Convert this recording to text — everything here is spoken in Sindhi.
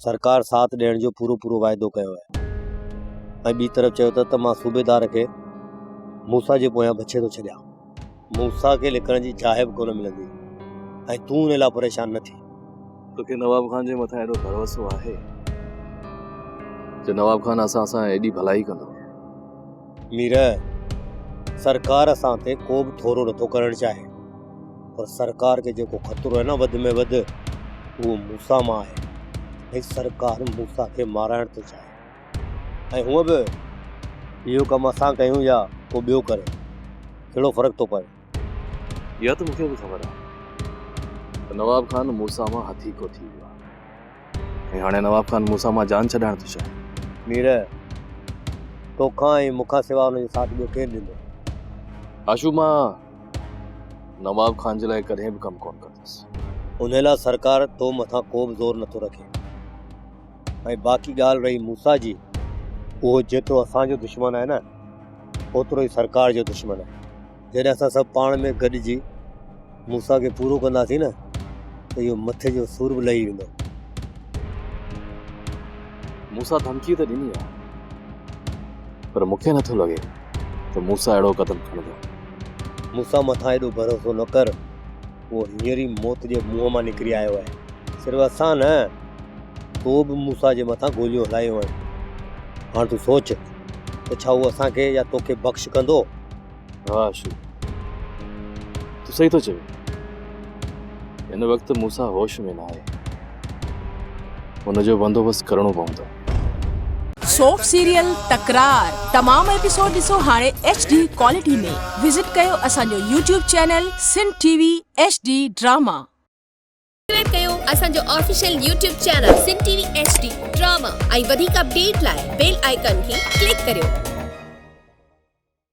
سرڪار ساٿ ڏيڻ جو پورو پورو واعدو ڪيو آهي ۽ ٻي طرف چيو اٿس ته مان صوبيدار کي موسيٰ جي پويان بڇي ٿو ڇڏيان. موسيٰ کي لڪڻ جي جاء به ڪونه ملندي ۽ تون ان لاء پريشان نه ٿي. توکي نواب خان جي مٿان ايڏو ڀروسو آهي جو نواب خان اسان سان ايڏي ڀلائي ڪندو؟ مير، سرڪار اسان تي ڪو به ٿورو نٿو ڪرڻ چاهي. پر سرڪار کي جيڪو خطرو آهي نه وڌ ۾ وڌ اهو موسيٰ مان آهي ۽ سرڪار موسيٰ کي مارائڻ ٿو چاهي ۽ هونء به اهو ڪم اسان ڪيون يا ڪو ٻيو ڪري ڪهڙو فرق ٿو پوي. اها ته مون کي به خبر آهي ته نواب خان موسيٰ مان هٿيڪو ٿي ويو آهي ۽ هاڻي نواب خان موسيٰ مان جان ڇڏائڻ ٿو چاهي. مير، توکان ۽ مون کان سواء ان جو ساٿ ٻيو ڪير ڏيندو؟ هاشو، مان نواب خان جي لاء ڪڏهن به ڪم ڪونه ڪندس. انهيء لاء سرڪار تو مٿان ڪو به زور نٿو رکي. ۽ باقي ڳالهه رهي موسيٰ جي، اهو جيترو اسان جو دشمن آهي نه، اوترو ئي سرڪار جو دشمن آهي. جڏهن اسان سڀ پاڻ ۾ گڏجي موسيٰ کي پورو ڪنداسين نه، ته اهو مٿي جو سور به لهي ويندو. موسيٰ ڌمڪي ته ڏني آهي، پر مون کي نٿو لڳي ته موسيٰ اهڙو قدم کڻندو. موسيٰ مٿان ايڏو ڀروسو نه ڪر، اهو هينئر ئي موت جي منهن مان نڪري آيو آهي. صرف اسان نه، تو به موسيٰ جي مٿان گوليون هلايون آهن. هاڻ تون سوچ ته ڇا هو اسان کي يا توکي بخش ڪندو؟ ها اشو، تون صحيح ٿو چوين. هن وقت موسيٰ هوش ۾ ناهي. ان جو بندوبست ڪرڻو پوندو. سوپ سيريل تڪرار تمام ايپيسوڊ ڏسو هاڻي ايڇ ڊي ڪوالٽي ۾ وزٽ ڪيو اسان جو YouTube channel Sindh T V H D drama. Subscribe ڪيو اسان جو official YouTube channel Sindh T V H D drama ۽ وڌيڪ اپڊيٽ لاء بيل آئيڪان کي ڪلڪ ڪريو.